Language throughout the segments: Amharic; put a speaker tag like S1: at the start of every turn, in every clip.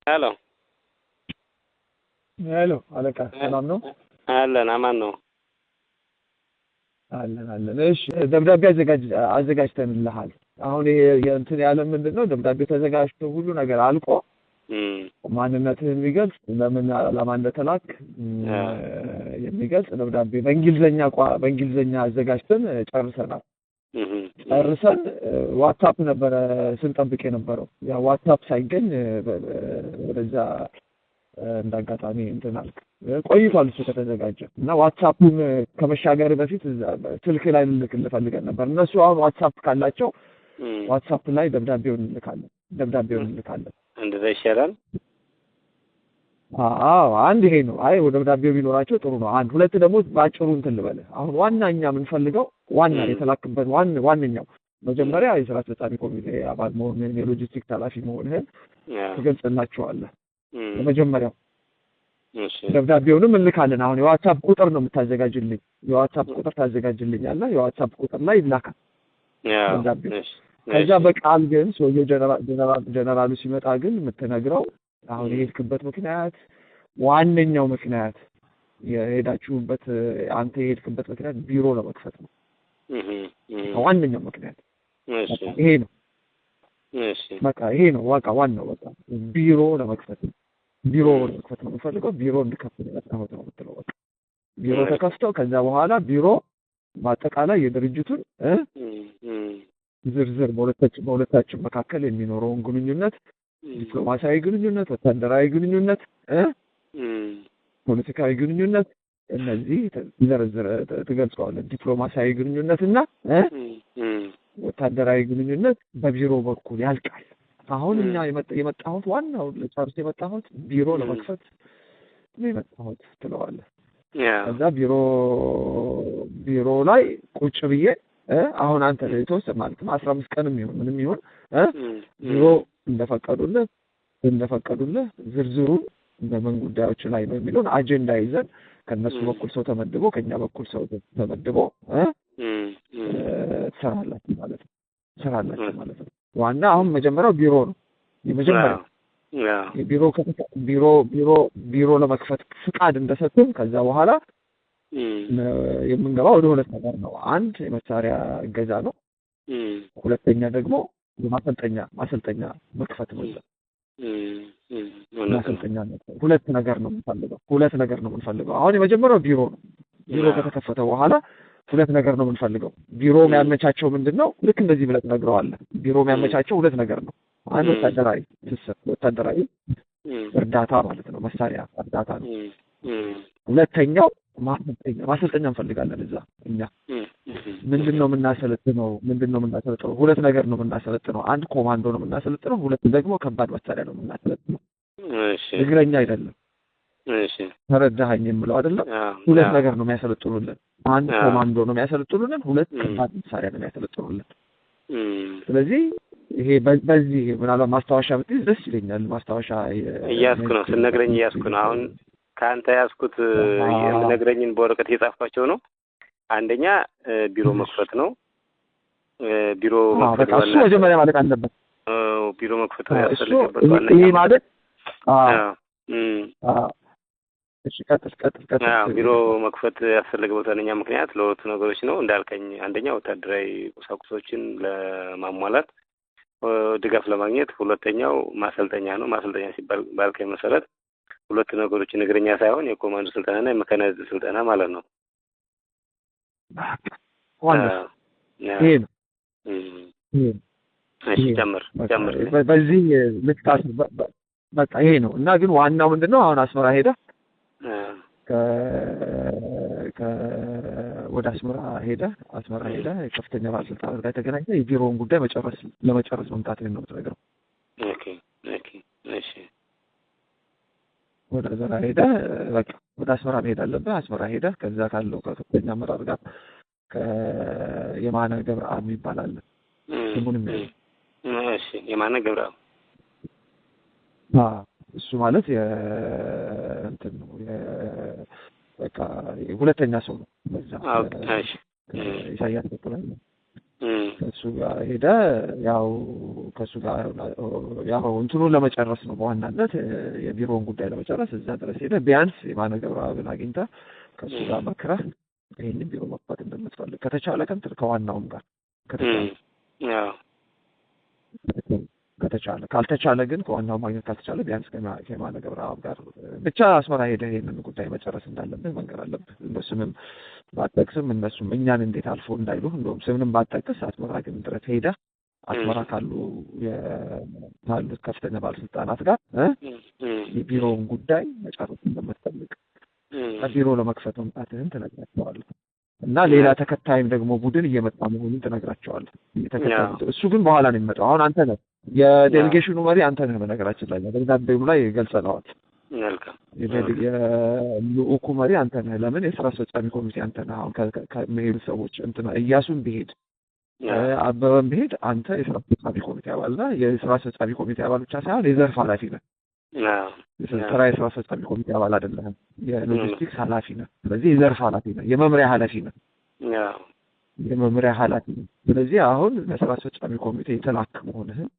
S1: ሄሎ።
S2: ሄሎ አለቃ፣ ሰላም ነው?
S1: አለን፣ አማን ነው።
S2: አለን አለን። እሺ፣ ደብዳቤ አዘጋጅተንልሃል። አሁን ይሄ የእንትን ያለ ምንድን ነው? ደብዳቤ ተዘጋጅቶ ሁሉ ነገር አልቆ ማንነትህን የሚገልጽ፣ ለምን ዓላማ እንደተላክ የሚገልጽ ደብዳቤ በእንግሊዝኛ አዘጋጅተን ጨርሰናል። ጨርሰን ዋትሳፕ ነበረ ስንጠብቅ የነበረው። ያ ዋትሳፕ ሳይገኝ ወደዛ እንዳጋጣሚ እንትን አልክ። ቆይቷል እሱ ከተዘጋጀ እና ዋትሳፑን ከመሻገር በፊት ስልክ ላይ ልልክልህ ፈልገን ነበር። እነሱ አሁን ዋትሳፕ ካላቸው ዋትሳፕ ላይ ደብዳቤውን እንልካለን።
S1: እንደዛ ይሻላል።
S2: አዎ፣ አንድ ይሄ ነው። አይ ደብዳቤው ቢኖራቸው ጥሩ ነው። አንድ ሁለት ደግሞ በአጭሩ እንትን ልበልህ። አሁን ዋና እኛ የምንፈልገው ዋና የተላክበት ዋነኛው መጀመሪያ የስራ አስፈጻሚ ኮሚቴ አባል መሆንህን፣ የሎጂስቲክስ ኃላፊ መሆንህን ትገልጽላቸዋለህ። የመጀመሪያው ደብዳቤውንም እንልካለን። አሁን የዋትሳፕ ቁጥር ነው የምታዘጋጅልኝ። የዋትሳፕ ቁጥር ታዘጋጅልኛለህ። የዋትሳፕ ቁጥር ላይ ይላካል ደብዳቤው። ከዛ በቃል ግን ሰውየው ጀነራሉ ሲመጣ ግን የምትነግረው አሁን የሄድክበት ምክንያት፣ ዋነኛው ምክንያት የሄዳችሁበት፣ አንተ የሄድክበት ምክንያት ቢሮ ለመክፈት ነው። ዋነኛው ምክንያት ይሄ ነው። በቃ ይሄ ነው። በቃ ዋናው በቃ ቢሮ ለመክፈት ነው። ቢሮ ለመክፈት ነው የምፈልገው። ቢሮ እንድከፍት ነው የመጣሁት ነው የምትለው። በቃ ቢሮ ተከፍተው ከዛ በኋላ ቢሮ በአጠቃላይ የድርጅቱን ዝርዝር፣ በሁለታችን መካከል የሚኖረውን ግንኙነት፣ ዲፕሎማሲያዊ ግንኙነት፣ ወታደራዊ ግንኙነት፣ ፖለቲካዊ ግንኙነት፣ እነዚህ ዘርዝር ትገልጸዋለህ። ዲፕሎማሲያዊ ግንኙነት እና ወታደራዊ ግንኙነት በቢሮ በኩል ያልቃል። አሁን እኛ የመጣሁት ዋናው ልጨርስ የመጣሁት ቢሮ ለመክፈት ነው የመጣሁት ትለዋለህ። ከዛ ቢሮ ላይ ቁጭ ብዬ አሁን አንተ የተወሰነ ማለትም 15 ቀንም ይሁን ምንም ይሁን ቢሮ እንደፈቀዱልህ ዝርዝሩን በምን ጉዳዮች ላይ ነው የሚለውን አጀንዳ ይዘን ከእነሱ በኩል ሰው ተመድቦ ከኛ በኩል ሰው ተመድቦ ትሰራላችሁ ማለት ነው። ዋና አሁን መጀመሪያው ቢሮ ነው የመጀመሪያው። ቢሮ ቢሮ ቢሮ ቢሮ ለመክፈት ፍቃድ እንደሰጡን ከዛ በኋላ የምንገባው ወደ ሁለት ነገር ነው። አንድ የመሳሪያ እገዛ ነው። ሁለተኛ ደግሞ የማሰልጠኛ ማሰልጠኛ መክፈት ነው። ማሰልጠኛ ሁለት ነገር ነው የምንፈልገው። ሁለት ነገር ነው የምንፈልገው። አሁን የመጀመሪያው ቢሮ ነው። ቢሮ ከተከፈተ በኋላ ሁለት ነገር ነው የምንፈልገው። ቢሮ የሚያመቻቸው ምንድን ነው? ልክ እንደዚህ ብለህ ትነግረዋለህ። ቢሮ የሚያመቻቸው ሁለት ነገር ነው። አንድ ወታደራዊ ትስስር፣ ወታደራዊ እርዳታ ማለት ነው፣ መሳሪያ እርዳታ ነው። ሁለተኛው ማሰልጠኛ እንፈልጋለን። እዛ እኛ ምንድን ነው የምናሰለጥነው? ምንድን ነው የምናሰለጥነው? ሁለት ነገር ነው የምናሰለጥነው። አንድ ኮማንዶ ነው የምናሰለጥነው። ሁለት ደግሞ ከባድ መሳሪያ ነው የምናሰለጥነው። እግረኛ አይደለም። ተረዳኸኝ የምለው አይደለም? ሁለት ነገር ነው የሚያሰለጥኑልን። አንድ ኮማንዶ ነው የሚያሰለጥኑልን፣ ሁለት ከባድ መሳሪያ ነው የሚያሰለጥኑልን። ስለዚህ ይሄ በዚህ ምናልባት ማስታወሻ ብትይዝ ደስ ይለኛል። ማስታወሻ
S1: እያዝኩ ነው፣ ስነግረኝ እያዝኩ ነው። አሁን ከአንተ ያዝኩት የምነግረኝን በወረቀት እየጻፍኳቸው ነው። አንደኛ ቢሮ መክፈት ነው። ቢሮ መክፈት
S2: እሱ መጀመሪያ ማለት አለበት።
S1: ቢሮ መክፈት ያስፈልገበት
S2: ይሄ ማለት እሺ፣ ቀጥል ቀጥል ቀጥል።
S1: ቢሮ መክፈት ያስፈለገበት ዋነኛ ምክንያት ለሁለቱ ነገሮች ነው እንዳልከኝ፣ አንደኛ ወታደራዊ ቁሳቁሶችን ለማሟላት ድጋፍ ለማግኘት፣ ሁለተኛው ማሰልጠኛ ነው። ማሰልጠኛ ሲባል ባልከኝ መሰረት ሁለት ነገሮችን እግረኛ ሳይሆን የኮማንዶ ስልጠናና የመካናይዝድ ስልጠና ማለት ነው።
S2: ዋናው ይሄ ነው።
S1: እሺ፣ ጨምር ጨምር።
S2: በዚህ ልክ በቃ ይሄ ነው። እና ግን ዋናው ምንድን ነው፣ አሁን አስመራ ሄደህ ወደ አስመራ ሄደህ ከፍተኛ ባለስልጣናት ጋር ተገናኝተህ የቢሮውን ጉዳይ ለመጨረስ መምጣት ነው የምትነግረው።
S1: okay፣ እሺ።
S2: ወደ አስመራ ሄደህ፣ በቃ ወደ አስመራ መሄድ አለብህ። አስመራ ሄደህ ከዛ ካለው ከከፍተኛ አመራር ጋር ከየማነ ገብረአብ የሚባል አለ። ስሙንም ያዘ።
S1: እሺ፣ የማነ ገብረአብ።
S2: እሱ ማለት እንትን ነው፣ በቃ ሁለተኛ ሰው ነው። በዛ ኢሳያስ በኩል አለ። ከእሱ ጋር ሄደህ ያው ከእሱ ጋር ያው እንትኑን ለመጨረስ ነው በዋናነት የቢሮውን ጉዳይ ለመጨረስ እዛ ድረስ ሄደህ ቢያንስ የማነ ገብረአብን አግኝተህ ከእሱ ጋር መክረህ ይሄንን ቢሮ መክፈት እንደምትፈልግ ከተቻለ ከእንትን ከዋናውም ጋር ከተቻለ ካልተቻለ ግን ከዋናው ማግኘት ካልተቻለ ቢያንስ ከየማነ ገብረአብ ጋር ብቻ አስመራ ሄደህ ይሄንን ጉዳይ መጨረስ እንዳለብህ መንገር አለብህ። እንደው ስምም ባጠቅስም እነሱም እኛን እንዴት አልፎ እንዳይሉ እንደውም ስምንም ባጠቅስ አስመራ ግን ድረስ ሄደህ አስመራ ካሉት ከፍተኛ ባለስልጣናት ጋር የቢሮውን ጉዳይ መጨረስ እንደምትፈልግ ቢሮ ለመክፈት መምጣትህን ትነግራቸዋለህ። እና ሌላ ተከታይም ደግሞ ቡድን እየመጣ መሆኑን ትነግራቸዋለህ። እሱ ግን በኋላ ነው የሚመጣው። አሁን አንተ ነህ የዴሊጌሽኑ መሪ አንተ ነህ። በነገራችን ላይ በደብዳቤውም ላይ ገልጸነዋል። የልኡኩ መሪ አንተ ነህ። ለምን የስራ አስፈጻሚ ኮሚቴ አንተ ነህ። አሁን ከሚሄዱ ሰዎች እንትና እያሱም ቢሄድ አበበም ቢሄድ አንተ የስራ አስፈጻሚ ኮሚቴ አባል ነህ። የስራ አስፈጻሚ ኮሚቴ አባል ብቻ ሳይሆን የዘርፍ ኃላፊ ነህ። ተራ የስራ አስፈጻሚ ኮሚቴ አባል አይደለህም። የሎጂስቲክስ ኃላፊ ነህ። ስለዚህ የዘርፍ ኃላፊ ነህ። የመምሪያ ኃላፊ ነህ። የመምሪያ ኃላፊ ነህ። ስለዚህ አሁን ለስራ አስፈጻሚ ኮሚቴ የተላክ መሆንህን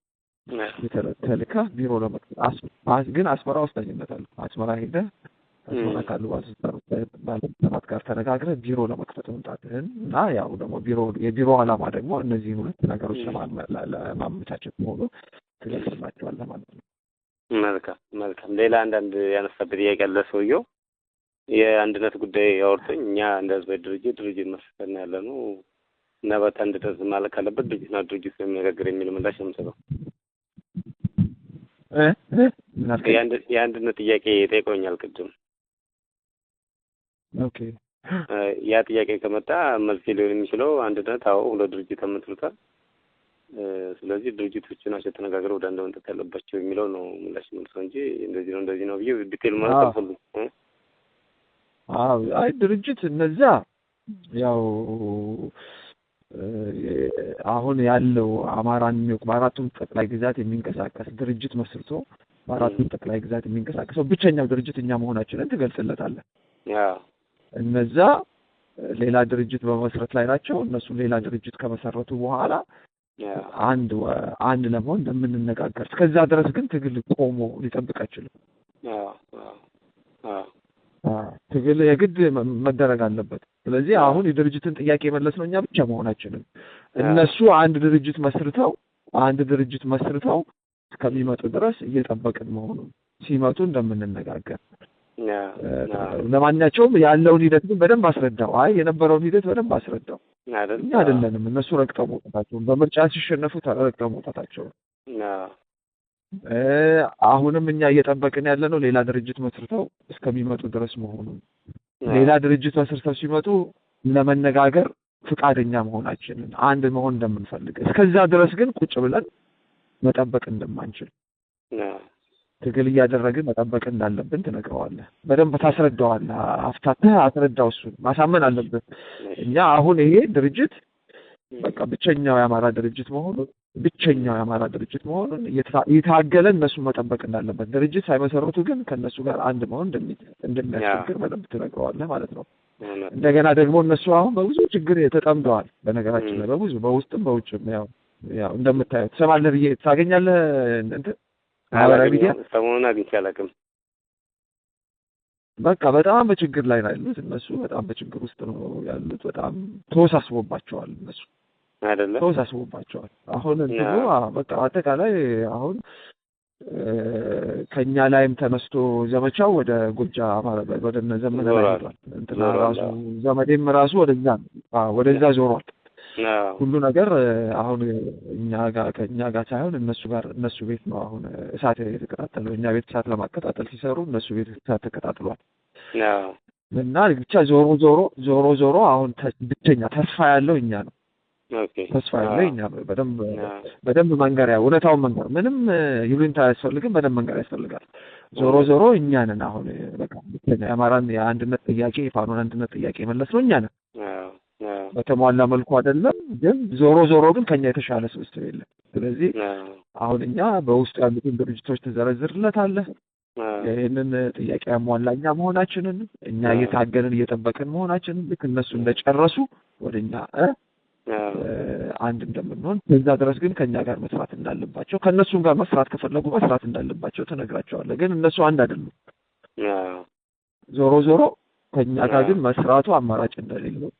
S2: ተልከህ ቢሮ ለመክፈት ግን አስመራ ወሳኝነት አለው። አስመራ ሄደህ አስመራ ካሉ ባለስልጣናት ጋር ተነጋግረህ ቢሮ ለመክፈት መምጣትህን እና ያው ደግሞ የቢሮ ዓላማ ደግሞ እነዚህን ሁለት ነገሮች ለማመቻቸት መሆኑ ትገልጽላቸዋለህ ማለት ነው።
S1: መልካም መልካም። ሌላ አንዳንድ ያነሳበት ጥያቄ አለ። ሰውየው የአንድነት ጉዳይ አውርቶኝ እኛ እንደ ህዝባዊ ድርጅት መስርተን ያለ ነው እና በአንድነት ማለት ካለበት ድርጅትና ድርጅት የሚነጋገር የሚል ምላሽ ነው የምሰጠው። የአንድነት ጥያቄ ጠይቆኛል ቅድም።
S2: okay
S1: ያ ጥያቄ ከመጣ መልስ ሊሆን የሚችለው አንድነት አዎ ሁለት ድርጅት ተመስርቷል። ስለዚህ ድርጅቶች ናቸው ተነጋግረው ወደ አንድ መምጣት ያለባቸው የሚለው ነው ምላሽ መልሰው እንጂ እንደዚህ ነው እንደዚህ ነው ብዬ detail ማለት አልፈልግም።
S2: አዎ አይ ድርጅት እነዛ ያው አሁን ያለው አማራን በአራቱም ጠቅላይ ግዛት የሚንቀሳቀስ ድርጅት መስርቶ በአራቱም ጠቅላይ ግዛት የሚንቀሳቀሰው ብቸኛው ድርጅት እኛ መሆናችንን ትገልጽለታለህ። እነዛ ሌላ ድርጅት በመስረት ላይ ናቸው። እነሱ ሌላ ድርጅት ከመሰረቱ በኋላ አንድ ለመሆን እንደምንነጋገር እስከዛ ድረስ ግን ትግል ቆሞ ሊጠብቅ አይችልም። ትግል የግድ መደረግ አለበት። ስለዚህ አሁን የድርጅትን ጥያቄ መለስ ነው እኛ ብቻ መሆናችንን። እነሱ አንድ ድርጅት መስርተው እስከሚመጡ ድረስ እየጠበቅን መሆኑን ሲመጡ እንደምንነጋገር ለማንኛውም ያለውን ሂደት ግን በደንብ አስረዳው። አይ የነበረውን ሂደት በደንብ አስረዳው። እኛ አይደለንም እነሱ ረግጠው መውጣታቸውን በምርጫ ሲሸነፉ ረግጠው መውጣታቸውን። አሁንም እኛ እየጠበቅን ያለነው ሌላ ድርጅት መስርተው እስከሚመጡ ድረስ መሆኑን። ሌላ ድርጅት መስርተው ሲመጡ ለመነጋገር ፍቃደኛ መሆናችንን አንድ መሆን እንደምንፈልግ እስከዛ ድረስ ግን ቁጭ ብለን መጠበቅ እንደማንችል ትግል እያደረግን መጠበቅ እንዳለብን ትነግረዋለህ። በደንብ ታስረዳዋለህ። አፍታተህ አስረዳው። እሱን ማሳመን አለብህ። እኛ አሁን ይሄ ድርጅት በቃ ብቸኛው የአማራ ድርጅት መሆኑን እየታገለ እነሱን መጠበቅ እንዳለበት ድርጅት ሳይመሰርቱ ግን ከነሱ ጋር አንድ መሆን እንደሚያስቸግር በደንብ ትነግረዋለህ ማለት ነው። እንደገና ደግሞ እነሱ አሁን በብዙ ችግር ተጠምደዋል። በነገራችን ላይ በብዙ በውስጥም በውጭም ያው እንደምታየው ትሰማለህ ብዬ ታገኛለህ እንትን ማህበራዊ ሚዲያ
S1: ሰሞኑን አግኝቼ አላውቅም።
S2: በቃ በጣም በችግር ላይ ነው ያሉት እነሱ። በጣም በችግር ውስጥ ነው ያሉት። በጣም ተወሳስቦባቸዋል እነሱ
S1: አይደለ?
S2: ተወሳስቦባቸዋል። አሁን እንትኑ በቃ አጠቃላይ አሁን ከኛ ላይም ተነስቶ ዘመቻው ወደ ጎጃ ወደ ዘመነ ላይ ሄዷል። እንትና ራሱ ዘመዴም ራሱ ወደዛ ዞሯል። ሁሉ ነገር አሁን እኛ ጋር ሳይሆን እነሱ ጋር እነሱ ቤት ነው አሁን እሳት የተቀጣጠለው። እኛ ቤት እሳት ለማቀጣጠል ሲሰሩ እነሱ ቤት እሳት ተቀጣጥሏል። እና ብቻ ዞሮ ዞሮ አሁን ብቸኛ ተስፋ ያለው እኛ ነው። ተስፋ ያለው እኛ በደንብ መንገር እውነታውን መንገር ምንም ይሉኝታ አያስፈልግም። በደንብ መንገር ያስፈልጋል። ዞሮ ዞሮ እኛ ነን አሁን በቃ ብቸኛ የአማራን የአንድነት ጥያቄ የፋኖን አንድነት ጥያቄ የመለስነው እኛ ነን። በተሟላ መልኩ አይደለም ግን ዞሮ ዞሮ ግን ከኛ የተሻለ ስብስብ የለም። ስለዚህ አሁን እኛ በውስጡ ያሉትን ድርጅቶች ትዘረዝርለታለህ። ይሄንን ጥያቄ ያሟላ እኛ መሆናችንን እኛ እየታገልን እየጠበቅን መሆናችንን ልክ እነሱ እንደጨረሱ ወደኛ አንድ እንደምንሆን፣ በዛ ድረስ ግን ከኛ ጋር መስራት እንዳለባቸው፣ ከእነሱም ጋር መስራት ከፈለጉ መስራት እንዳለባቸው ትነግራቸዋለህ። ግን እነሱ አንድ አይደሉም። ዞሮ ዞሮ ከኛ ጋር ግን መስራቱ አማራጭ እንደሌለው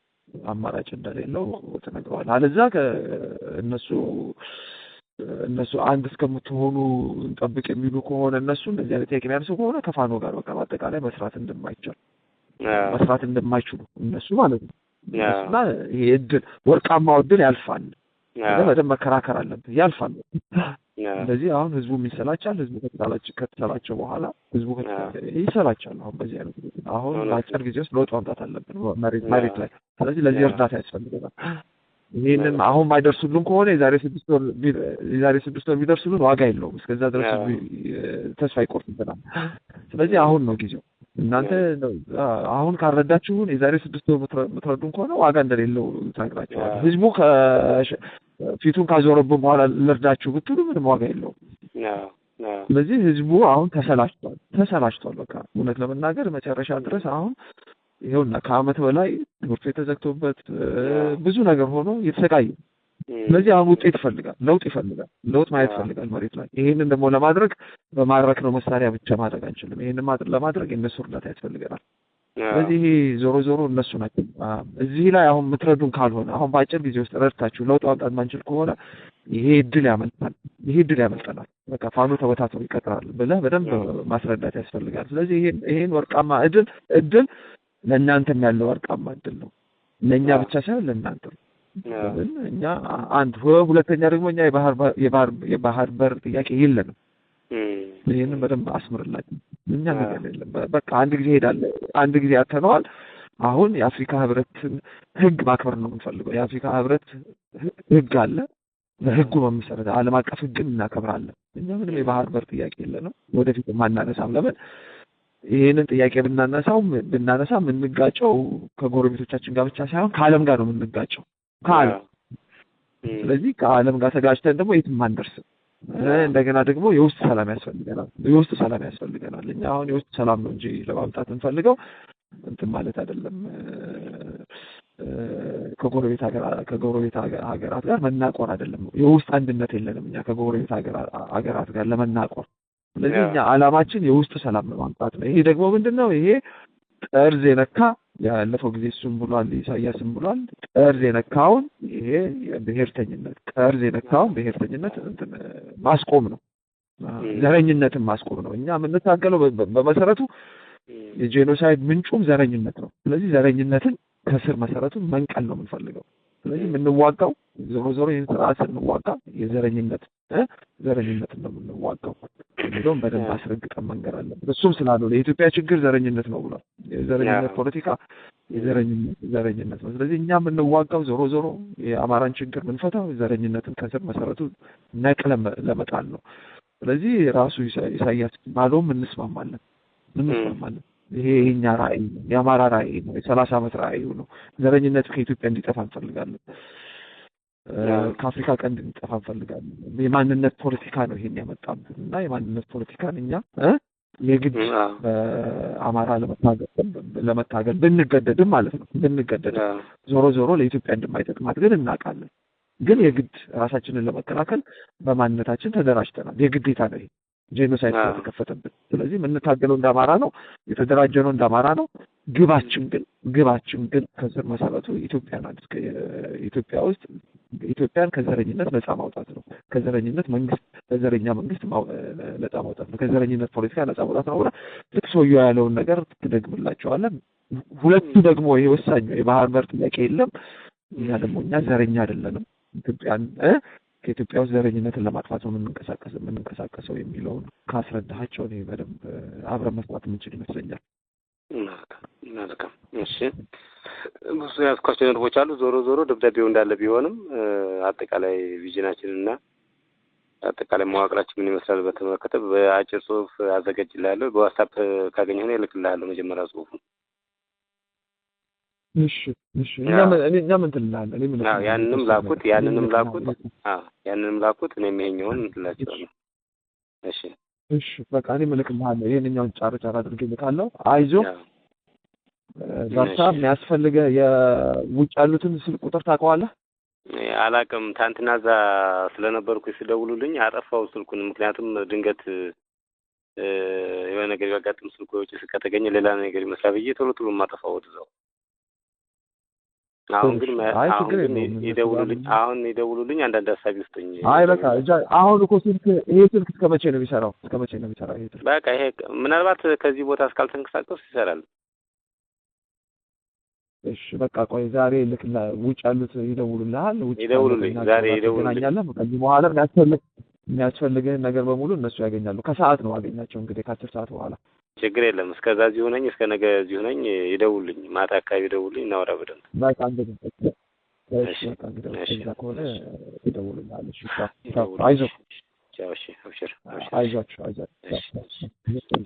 S2: ትነግረዋለህ። አለዛ እነሱ አንድ እስከምትሆኑ እንጠብቅ የሚሉ ከሆነ፣ እነሱ እንደዚህ አይነት ጥያቄ የሚያነሱ ከሆነ ከፋኖ ጋር በቃ በአጠቃላይ መስራት እንደማይቻል፣ መስራት እንደማይችሉ እነሱ ማለት ነው። እና ይሄ እድል፣ ወርቃማው እድል ያልፋል። በደንብ መከራከር አለብህ። ያልፋል። እንደዚህ አሁን ህዝቡም ይሰላቻል። ህዝቡ ከተሰላቸ በኋላ ህዝቡ ይሰላቻል። አሁን በዚህ አይነት አሁን በአጭር ጊዜ ውስጥ ለውጥ ማምጣት አለብን መሬት ላይ። ስለዚህ ለዚህ እርዳታ ያስፈልገናል። ይህንን አሁን ማይደርሱልን ከሆነ የዛሬ 6 ወር ቢደርሱልን ዋጋ የለውም። እስከዛ ድረስ ህዝቡ ተስፋ ይቆርጥብናል። ስለዚህ አሁን ነው ጊዜው። እናንተ አሁን ካልረዳችሁን የዛሬ 6 ወር የምትረዱን ከሆነ ዋጋ እንደሌለው ትነግራቸዋለህ። ህዝቡ ፊቱን ካዞረብን በኋላ ልርዳችሁ ብትሉ ምንም ዋጋ የለውም። ስለዚህ ህዝቡ አሁን ተሰላችቷል፣ ተሰላችቷል። በቃ እውነት ለመናገር መጨረሻ ድረስ አሁን ይኸውና ከአመት በላይ ትምህርት ቤት ተዘግቶበት ብዙ ነገር ሆኖ እየተሰቃየ፣ ስለዚህ አሁን ውጤት ይፈልጋል፣ ለውጥ ይፈልጋል፣ ለውጥ ማየት ይፈልጋል መሬት ላይ። ይሄንን ደግሞ ለማድረግ በማድረክ ነው መሳሪያ ብቻ ማድረግ አንችልም። ይሄንን ለማድረግ የእነሱ እርዳታ ያስፈልገናል። ስለዚህ ይሄ ዞሮ ዞሮ እነሱ ናቸው እዚህ ላይ አሁን የምትረዱን ካልሆነ፣ አሁን በአጭር ጊዜ ውስጥ ረድታችሁ ለውጥ ማምጣት ማንችል ከሆነ ይሄ እድል ያመልጣል፣ ይሄ እድል ያመልጠናል። በቃ ፋኖ ተበታትኖ ይቀጥራል ብለህ በደንብ ማስረዳት ያስፈልጋል። ስለዚህ ይሄን ወርቃማ እድል ለእናንተም ያለው ወርቃማ እድል ነው። ለእኛ ብቻ ሳይሆን ለእናንተም። እኛ አንድ፣ ሁለተኛ ደግሞ እኛ የባህር በር ጥያቄ የለንም። ይህንን በደንብ አስምርላቸው። እኛ ነገር የለም። በቃ አንድ ጊዜ ሄዳለ፣ አንድ ጊዜ አተነዋል። አሁን የአፍሪካ ህብረትን ህግ ማክበር ነው የምንፈልገው። የአፍሪካ ህብረት ህግ አለ። በህጉ መሰረት ዓለም አቀፍ ህግን እናከብራለን። እኛ ምንም የባህር በር ጥያቄ የለንም። ወደፊት ማናነሳም። ለምን ይህንን ጥያቄ ብናነሳ የምንጋጨው ከጎረቤቶቻችን ጋር ብቻ ሳይሆን ከዓለም ጋር ነው የምንጋጨው፣ ከዓለም። ስለዚህ ከዓለም ጋር ተጋጭተን ደግሞ የትም አንደርስም። እንደገና ደግሞ የውስጥ ሰላም ያስፈልገናል። የውስጥ ሰላም ያስፈልገናል። እኛ አሁን የውስጥ ሰላም ነው እንጂ ለማምጣት እንፈልገው እንትን ማለት አይደለም። ከጎረቤት ሀገራት ጋር መናቆር አይደለም። የውስጥ አንድነት የለንም እኛ ከጎረቤት ሀገራት ጋር ለመናቆር። ስለዚህ እኛ አላማችን የውስጥ ሰላም ለማምጣት ነው። ይሄ ደግሞ ምንድን ነው? ይሄ ጠርዝ የነካ፣ ያለፈው ጊዜ እሱም ብሏል፣ ኢሳያስም ብሏል። ጠርዝ የነካውን ይሄ ብሔርተኝነት፣ ጠርዝ የነካውን ብሔርተኝነት እንትን ማስቆም ነው። ዘረኝነትን ማስቆም ነው። እኛ የምንታገለው በመሰረቱ የ genocide ምንጩም ዘረኝነት ነው። ስለዚህ ዘረኝነትን ከስር መሰረቱ መንቀል ነው የምንፈልገው። ስለዚህ የምንዋጋው ዞሮ ዞሮ ይህን ስርዓት ስንዋጋ የዘረኝነት ዘረኝነትን ነው የምንዋጋው የሚለውን በደንብ አስረግጠን መንገር አለብን። እሱም ስላለው የኢትዮጵያ ችግር ዘረኝነት ነው ብሏል። የዘረኝነት ፖለቲካ፣ የዘረኝነት ዘረኝነት ነው። ስለዚህ እኛ የምንዋጋው ዞሮ ዞሮ የአማራን ችግር የምንፈታው ዘረኝነትን ከስር መሰረቱ ነቅለን ለመጣል ነው። ስለዚህ ራሱ ኢሳያስ ባለውም እንስማማለን። ይሄ የኛ ራዕይ ነው፣ የአማራ ራዕይ ነው፣ የ30 ዓመት ራዕዩ ነው። ዘረኝነት ከኢትዮጵያ እንዲጠፋ እንፈልጋለን። ከአፍሪካ ቀንድ እንዲጠፋ እንፈልጋለን። የማንነት ፖለቲካ ነው ይሄን ያመጣብን እና የማንነት ፖለቲካን እኛ የግድ በአማራ ለመታገል ብንገደድም ማለት ነው፣ ብንገደድም ዞሮ ዞሮ ለኢትዮጵያ እንደማይጠቅማት ግን እናውቃለን። ግን የግድ ራሳችንን ለመከላከል በማንነታችን ተደራጅተናል። የግዴታ ነው ይሄ genocide ስለተከፈተብን። ስለዚህ የምንታገለው እንደ አማራ ነው፣ የተደራጀነው እንደ አማራ ነው። ግባችን ግን ከስር መሰረቱ ኢትዮጵያን ኢትዮጵያ ውስጥ ኢትዮጵያን ከዘረኝነት ነፃ ማውጣት ነው። ከዘረኝነት መንግስት፣ ከዘረኛ መንግስት ነፃ ማውጣት ነው። ከዘረኝነት ፖለቲካ ነፃ ማውጣት ነው ብለህ ልክ ሰውየው ያለውን ነገር ትደግምላቸዋለህ። ሁለቱ ደግሞ ይሄ ወሳኝ ነው። የባህር በር ጥያቄ የለም። እኛ ደግሞ እኛ ዘረኛ አይደለንም። ኢትዮጵያን ከኢትዮጵያ ውስጥ ዘረኝነትን ለማጥፋት ነው የምንንቀሳቀሰው የሚለውን ካስረዳሃቸው እኔ በደንብ አብረን መስራት የምንችል ይመስለኛል።
S1: መልካም። እሺ፣ ብዙ ያዝኳቸው ነጥቦች አሉ። ዞሮ ዞሮ ደብዳቤው እንዳለ ቢሆንም አጠቃላይ vision ኣችንን እና አጠቃላይ መዋቅራችን ምን ይመስላል በተመለከተ በአጭር ጽሁፍ አዘጋጅልሃለሁ። በ WhatsApp ካገኘሁ እኔ እልክልሃለሁ መጀመሪያ ጽሁፉን።
S2: እሺ፣ እኛ ምን ትልሃለህ? እኔ ምን
S1: ያንንም ላኩት፣ እኔም ይሄኛውን እንትላቸዋለሁ። እሺ።
S2: እሺ፣ በቃ እኔም እልክልሃለሁ። ይሄንኛውን ጫር ጫር አድርጌ እልካለሁ። አይዞህ፣ በርታ። የሚያስፈልገህ የውጭ ያሉትን ስልክ ቁጥር ታውቀዋለህ?
S1: አላቅም። ትናንትና እዛ ስለነበርኩ ሲደውሉልኝ አጠፋው ስልኩን። ምክንያቱም ድንገት የሆነ ነገር ቢያጋጥም ስልኩ የውጭ ስልክ ከተገኘ ሌላ ነገር ይመስላል ብዬ ቶሎ ቶሎ የማጠፋው ወደዛው። አሁን ግን
S2: አይ
S1: አሁን
S2: ችግር
S1: ግን
S2: የለውም እነሱ ጋር
S1: ይደውሉልኝ፣ አሁን ይደውሉልኝ፣ አንዳንድ ሀሳብ ይስጡኝ።
S2: አይ በቃ እዛ አሁን እኮ ስልክ ይሄ ስልክ እስከ መቼ ነው የሚሰራው? እስከ መቼ ነው የሚሰራው ይሄ ስልክ?
S1: በቃ ይሄ ምናልባት ከዚህ ቦታ እስካልተንቀሳቀሱ ይሰራል።
S2: እሺ በቃ ቆይ ዛሬ ልክላ ውጭ ያሉት ይደውሉልሃል። ውጭ ካለ
S1: ይደውሉልኝ፣
S2: ከእኛ
S1: ዛሬ
S2: ጋር
S1: ይደውሉልኝ።
S2: ትገናኛለህ። ከዚህ በኋላ የሚያስፈልግህን ነገር በሙሉ እነሱ ያገኛሉ። ከሰዓት ነው አገኛቸው እንግዲህ ከ10 ሰዓት በኋላ።
S1: ችግር የለም። እስከዛ እዚሁ ነኝ፣ እስከ ነገ እዚሁ ነኝ። ይደውሉልኝ፣ ማታ አካባቢ ይደውሉልኝ፣ እናወራ በደንብ።
S2: በቃ እንግዲህ እሺ
S1: እሺ
S2: በቃ እንግዲህ
S1: እሺ
S2: ከዛ ከሆነ
S1: እሺ
S2: ይደውሉልሃል። እሺ ቻው ቻው።
S1: ይደውሉልኝ።
S2: አይዞህ
S1: ቻው። እሺ፣ አብሽር አብሽር።
S2: አይዟችሁ አይዟችሁ።
S1: እሺ
S2: ቻው።